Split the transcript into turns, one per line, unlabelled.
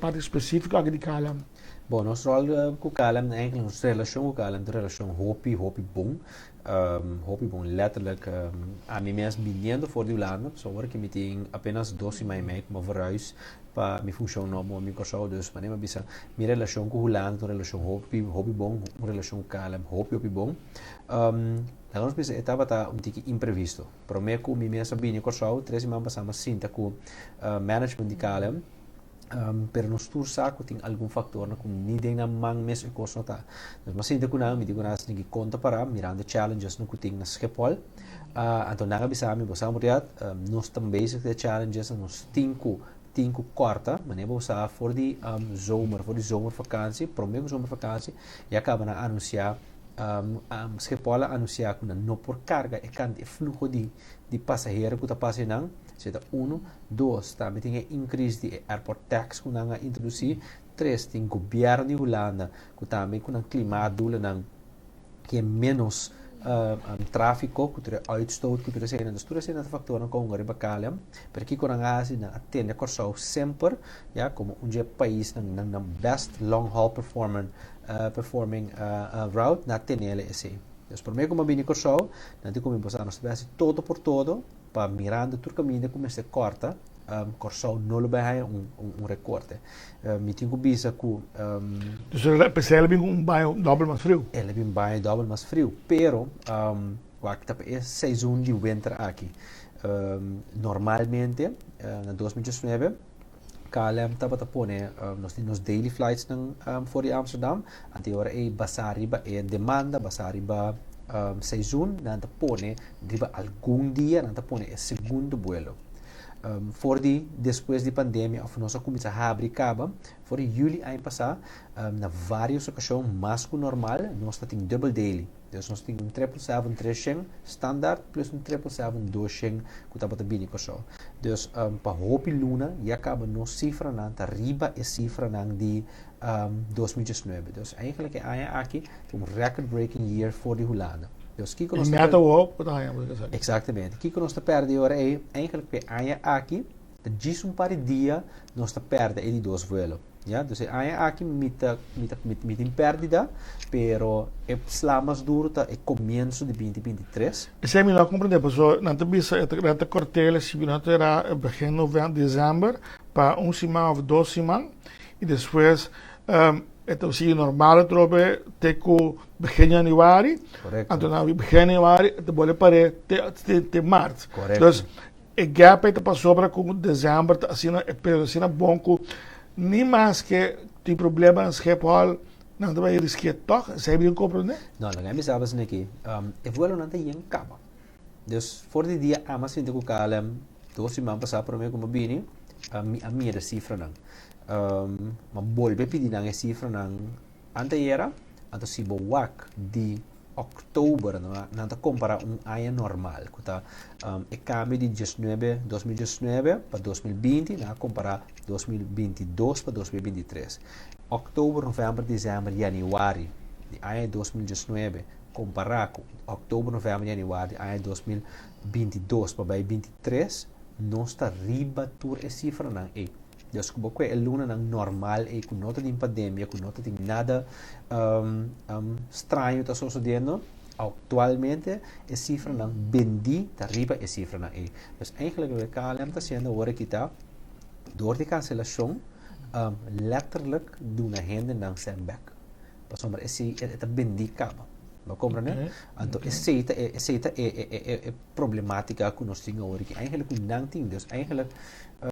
Parti específico aki di KLM?
Bon, nos rol cu KLM, eigenlijk nos relacion cu KLM ta un relacion hopi, hopi bon. Hopi bon, letterlijk. Ami mes biniendo for di Hulanda, so awor cu mi tin apenas 2 siman y mei cu mi a verhuis pa mi funcion nobo mi Corsou. Dus manera mi bisa, mi relacion cu Hulanda ta un relacion hopi, hopi bon, un relacion cu KLM hopi, hopi bon. Laga nos bisa, e tabata un tiki imprevisto. Prome cu mi mes a bini Corsou, 3 siman pasa mi a sinta cu management di KLM, pero nos tur sa cu tin algun factor na cu ni den nan man mes e cos no ta. Dus m'a sinta cu nan, mi di cu nan asina ki conta para, mirando challenges no cu tin na Schiphol. Anto nan a bisa mi, "Bo sa, Muriat, nos ta bezig cu challenges, nos tin cu corta, manera bo sa, for di zomer, for di zomervakantie, prome cu zomervakantie, ya caba nan anuncia, Schiphol a anuncia cu nan no por carga e fluho di pasahero cu ta pasa nan." Esey ta uno. Dos, tambe tin e increase di airport tax cu nan a introduci. Tres, tin gobierno di Hulanda cu tambe cu nan klimaatdoelen nan cu menos trafico, cu tur uitstoot, cu tur esey. Dus tur esey ta factor cu hunga riba KLM. Pero kico nan a haci, nan a tene Corsou semper, ja, como un pais nan best long haul performing route, nan a tene esey. Dus prome cu mi a bini Corsou, nan di cu mi, "Bo sa, nos ta todo por todo pa mirando tur caminda cu mester corta, Corsou no lo bay un recorte." Mi tin cu bisa cu
Dus pensei el a bin un baño dobel mas friu.
El a bin un baño dobel mas friu, pero wak ta e seizoen di winter aki. Normalmente, na 2019 KLM tabata pone nos tin nos daily flights nan for di Amsterdam, anto ora e basa riba e demanda, basa riba seizoen, nan ta pone riba algun dia, nan ta pone e segundo vuelo. For di despues di pandemia of nos a cuminsa habri caba, for di juli aña pasa, na varios ocasion mas cu normal, nos ta tin double daily. Dus nos tin un 777-300 standaard plus un 777-200 cu tabata bini Corsou. Dus pa hopi luna ya caba nos cifranan ta riba e cifranan di 2019. Dus eigenlijk e aña aki un record breaking year for di Hulanda. Dus kiko nos
meta o.
Exactamente. Kiko nos ta perde ora e eigenlijk e aña aki, djis un par di dia nos ta perde e di dos vuelo. Ja, dus e aña aki mi tin perdida, pero e sla mas duro ta e comienso di 2023.
Esey mi no a comprende, paso nan ta bisa nan ta cortele si nan ta era begin november, december pa un siman of 2 siman y despues e ta sigui normal atrobe te cu begin januari.
Correcto.
Anto na begin januari ta bolbe pare te maart.
Correcto.
Dus e gap ta pasobra cu december ta asina e periodo asina bon cu ni mas cu tin problema na Schiphol nan ta bay riskeer toch? Esey mi comprende?
No, laga mi sabi aki. E vuelo nan ta yen caba. Dus for di dia ami a sinta cu KLM 2 siman pasa prome cu mi a bini, mi a mira cifranan. M'a bolbe pidi nan e cifranan antayera, anto si bo wak di october, no, nan ta compara un aña normal, cu ta e cambio di 19, 2019 pa 2020, nan a compara 2022 pa 2023. October, november, december, januari di aña 2019 compara cu october, november, januari di aña 2022 pa 23, nos ta riba tur e cifranan ey. Dus cu e lunanan normal y cu no tin pandemia, cu no tin nada straño ta sucediendo, actualmente e cifranan bendi ta riba e cifranan ey. Dus eigenlijk loke KLM ta haciendo awor aki ta door di cancelacion letterlijk duna hende nan cen back. Pasobra esey ta bendi caba. Bo comprende? Anto esey ta e problematica cu nos tin awor aki. Eigenlijk cu nan tin. Dus eigenlijk